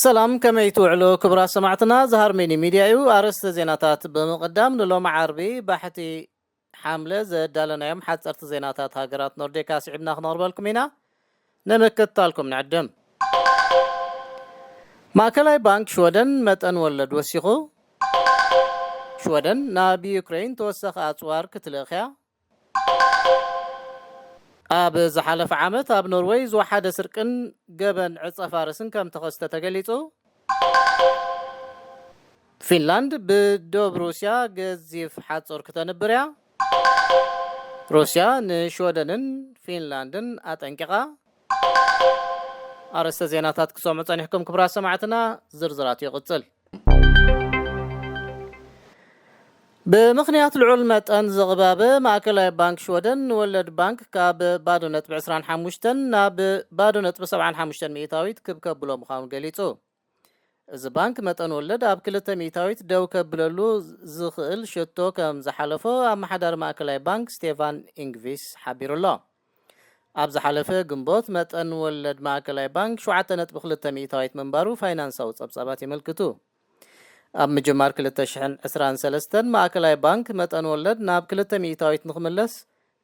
ሰላም፣ ከመይ ትውዕሉ ክቡራት ሰማዕትና? ዝሃርሜኒ ሚድያ እዩ። ኣርእስተ ዜናታት ብምቕዳም፣ ንሎሚ ዓርቢ ባሕቲ ሓምለ ዘዳለናዮም ሓፀርቲ ዜናታት ሃገራት ኖርዲካ ስዒብና ክነቕርበልኩም ኢና። ንምክትታልኩም ንዕድም። ማእከላይ ባንክ ሽወደን መጠን ወለድ ወሲኹ። ሽወደን ናብ ዩክሬን ተወሳኺ ኣጽዋር ክትልእኽያ። ኣብ ዝሓለፈ ዓመት ኣብ ኖርወይ ዝወሓደ ስርቅን ገበን ዕጸ ፋርስን ከም ተኸስተ ተገሊጹ። ፊንላንድ ብዶብ ሩስያ ገዚፍ ሓጹር ክተንብር እያ። ሩስያ ንሽወደንን ፊንላንድን ኣጠንቂቓ። ኣርእስተ ዜናታት ክሰምዑ ጸኒሕኩም ክቡራት ሰማዕትና፣ ዝርዝራቱ ይቕጽል። ብምኽንያት ልዑል መጠን ዝቕባበ፣ ማእከላይ ባንክ ሽወደን ንወለድ ባንክ ካብ ባዶ ነጥቢ ዕስራን ሓሙሽተን ናብ ባዶ ነጥቢ ሰብዓን ሓሙሽተን ሚእታዊት ክብ ከብሎ ምዃኑ ገሊጹ። እዚ ባንክ መጠን ወለድ ኣብ ክልተ ሚእታዊት ደው ከብለሉ ዝኽእል ሽቶ ከም ዝሓለፎ ኣመሓዳሪ ማእከላይ ባንክ ስቴፋን ኢንግቪስ ሓቢሩ ኣሎ። ኣብ ዝሓለፈ ግንቦት መጠን ወለድ ማእከላይ ባንክ ሸውዓተ ነጥቢ ክልተ ሚእታዊት ምንባሩ ፋይናንሳዊ ጸብጻባት የመልክቱ። ኣብ ምጅማር ክልተ ሽሕን ዕስራን ሰለስተን ማእከላይ ባንክ መጠን ወለድ ናብ ክልተ ሚእታዊት ንኽምለስ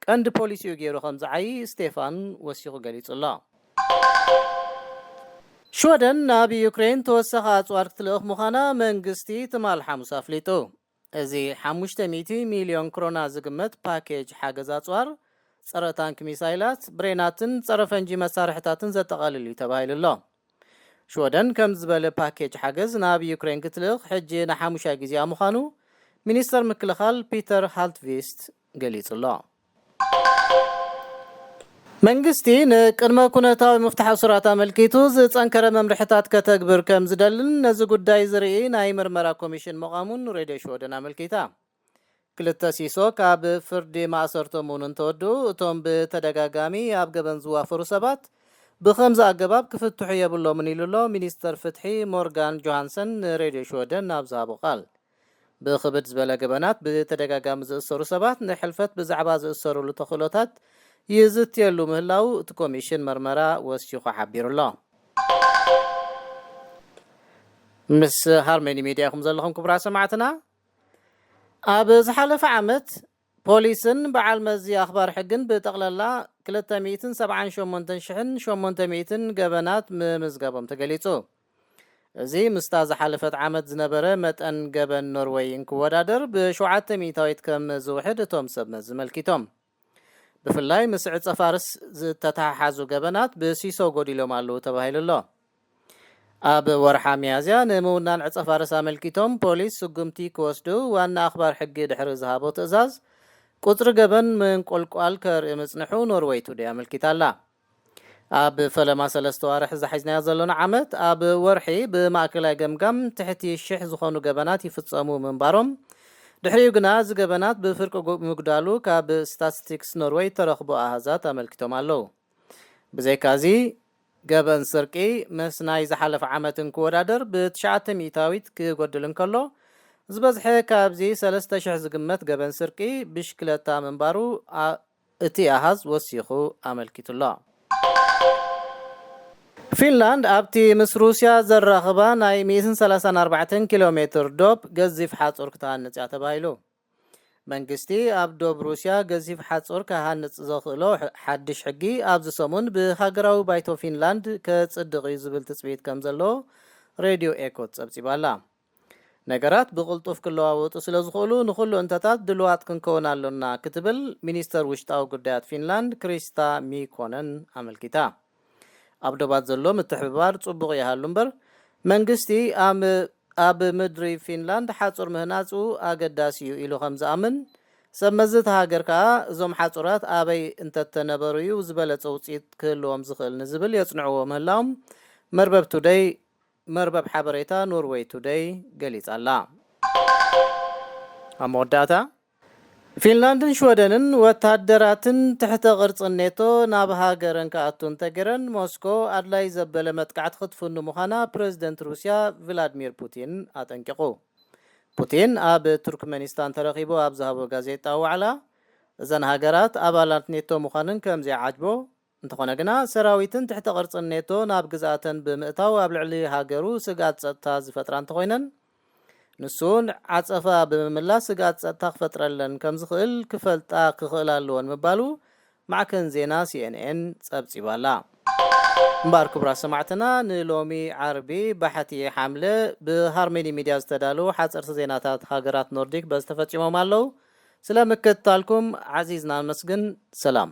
ቀንዲ ፖሊሲኡ ገይሩ ከም ዝዓዪ ስቴፋን ወሲኹ ገሊጹ ኣሎ። ሽወደን ናብ ዩክሬን ተወሳኺ ኣጽዋር ክትልእኽ ምዃና መንግስቲ ትማል ሓሙስ ኣፍሊጡ። እዚ ሓሙሽተ ሚእቲ ሚልዮን ክሮና ዝግመት ፓኬጅ ሓገዝ ኣጽዋር፣ ጸረ ታንክ ሚሳይላት፣ ብሬናትን ጸረ ፈንጂ መሳርሕታትን ዘጠቓልል እዩ ተባሂሉ ኣሎ። ሽወደን ከም ዝበለ ፓኬጅ ሓገዝ ናብ ዩክሬን ክትልእኽ ሕጂ ንሓሙሻይ ግዜኣ ምዃኑ ሚኒስተር ምክልኻል ፒተር ሃልትቪስት ገሊጹ ኣሎ። መንግስቲ ንቅድመ ኩነታዊ ምፍታሕ እሱራት ኣመልኪቱ ዝጸንከረ መምርሕታት ከተግብር ከም ዝደልን ነዚ ጉዳይ ዝርኢ ናይ ምርመራ ኮሚሽን ምቋሙን ሬድዮ ሽወደን ኣመልኪታ። ክልተ ሲሶ ካብ ፍርዲ ማእሰርቶም እውን እንተወድኡ፣ እቶም ብተደጋጋሚ ኣብ ገበን ዝዋፈሩ ሰባት ብኸምዚ ኣገባብ ክፍትሑ የብሎምን ኢሉ ኣሎ ሚኒስተር ፍትሒ ሞርጋን ጆሃንሰን ንሬድዮ ሽወደን ኣብ ዝሃቦ ቃል። ብኽብድ ዝበለ ገበናት ብተደጋጋሚ ዝእሰሩ ሰባት ንሕልፈት ብዛዕባ ዝእሰሩሉ ተኽእሎታት ይዝትየሉ ምህላው እቲ ኮሚሽን መርመራ ወሲኹ ሓቢሩ ኣሎ። ምስ ሃርመኒ ሚድያ ኢኹም ዘለኹም ክቡራት ሰማዕትና። ኣብ ዝሓለፈ ዓመት ፖሊስን በዓል መዚ ኣኽባር ሕግን ብጠቕላላ ክልተ ሚእትን ሰብዓን ሸሞንተን ሽሕን ሸሞንተ ሚእትን ገበናት ምምዝጋቦም ተገሊጹ። እዚ ምስታ ዝሓለፈት ዓመት ዝነበረ መጠን ገበን ኖርወይ እንክወዳደር ብሸውዓተ ሚእታዊት ከም ዝውሕድ እቶም ሰብ መዚ መልኪቶም። ብፍላይ ምስ ዕጸ ፋርስ ዝተተሓሓዙ ገበናት ብሲሶ ጎዲሎም ኣለዉ ተባሂሉ ኣሎ። ኣብ ወርሓ ሚያዝያ ንምውናን ዕጸ ፋርስ ኣመልኪቶም ፖሊስ ስጉምቲ ክወስዱ ዋና ኣኽባር ሕጊ ድሕሪ ዝሃቦ ትእዛዝ ቁጽሪ ገበን ምንቁልቋል ከርኢ ምጽንሑ ኖርወይ ቱዴይ ኣመልኪታ ኣላ። ኣብ ፈለማ ሰለስተ ዋርሕ ዝሓዝናዮ ዘለና ዓመት ኣብ ወርሒ ብማእከላይ ገምጋም ትሕቲ ሽሕ ዝኾኑ ገበናት ይፍጸሙ ምንባሮም፣ ድሕሪኡ ግና እዚ ገበናት ብፍርቂ ጉ-፣ ምጉዳሉ ካብ ስታትስቲክስ ኖርወይ ተረኽቡ ኣሃዛት ኣመልኪቶም ኣለዉ። ብዘይካዚ ገበን ስርቂ ምስ ናይ ዝሓለፈ ዓመት እንክወዳደር ብትሽዓተ ሚእታዊት ክጎድል እንከሎ፣ ዝበዝሐ ካብዚ ሰለስተ ሽሕ ዝግመት ገበን ስርቂ ብሽክለታ ምንባሩ ኣ-፣ እቲ ኣሃዝ ወሲኹ ኣመልኪቱ ኣሎ። ፊንላንድ ኣብቲ ምስ ሩስያ ዘራኽባ ናይ ሚእትን ሰላሳን ኣርባዕተን ኪሎ ሜትር ዶብ ገዚፍ ሓጹር ክትሃንጽ እያ ተባሂሉ። መንግስቲ ኣብ ዶብ ሩስያ ገዚፍ ሓጹር ክሃንጽ ዘኽእሎ ሕ-፣ ሓድሽ ሕጊ ኣብዚ ሰሙን ብሃገራዊ ባይቶ ፊንላንድ ከጽድቕ እዩ ዝብል ትጽቢት ከም ዘሎ ሬድዮ ኤኮ ጸብጺባ ኣላ። ነገራት ብቕልጡፍ ክለዋወጡ ስለ ዝኽእሉ ንኹሉ እንተታት ድልዋት ክንከውን ኣሎና ክትብል ሚኒስተር ውሽጣዊ ጉዳያት ፊንላንድ ክሪስታ ሚኮነን ኣመልኪታ። ኣብ ዶባት ዘሎ ምትሕብባር ጽቡቕ ይሃሉ እምበር መንግስቲ ኣም-፣ ኣብ ምድሪ ፊንላንድ ሓጹር ምህናጹ ኣገዳሲ እዩ ኢሉ ከም ዝኣምን፣ ሰብ መዚ እቲ ሃገር ከኣ እዞም ሓጹራት ኣበይ እንተተነበሩ እዩ ዝበለጸ ውጽኢት ክህልዎም ዝኽእል ንዝብል የጽንዕዎ ምህላዎም መርበብ ቱደይ መርበብ ሓበሬታ ኖርወይ ቱደይ ገሊጻ ኣላ። ኣብ መወዳእታ፣ ፊንላንድን ሽወደንን ወታደራትን ትሕተ ቅርጽን ኔቶ ናብ ሃገረን ክኣቱ እንተገይረን፣ ሞስኮ ኣድላይ ዘበለ መጥቃዕቲ ክትፍኑ ምዃና ፕረዚደንት ሩስያ ቭላድሚር ፑቲን ኣጠንቂቑ። ፑቲን ኣብ ቱርክመኒስታን ተረኺቡ ኣብ ዝሃቦ ጋዜጣዊ ዋዕላ፣ እዘን ሃገራት ኣባላት ኔቶ ምዃነን ከም ዘይዓጅቦ እንተኾነ ግና ሰራዊትን ትሕተ ቅርጽን ኔቶ ናብ ግዝኣተን ብምእታው ኣብ ልዕሊ ሃገሩ ስግኣት ጸጥታ ዝፈጥራ እንተኾይነን፣ ንሱ እውን ዓጸፋ ብምምላስ ስግኣት ጸጥታ ክፈጥረለን ከም ዝኽእል ክፈልጣ ክኽእላ ኣለወን ምባሉ ማዕከን ዜና ሲኤንኤን ጸብጺባ ኣላ። እምበኣር ክቡራት ሰማዕትና፣ ንሎሚ ዓርቢ ባሕቲ ሓምለ ብሃርመኒ ሚድያ ዝተዳለዉ ሓጸርቲ ዜናታት ሃገራት ኖርዲክ በዚ ተፈጺሞም ኣለዉ። ስለ ምክትታልኩም ዓዚዝና ነመስግን። ሰላም።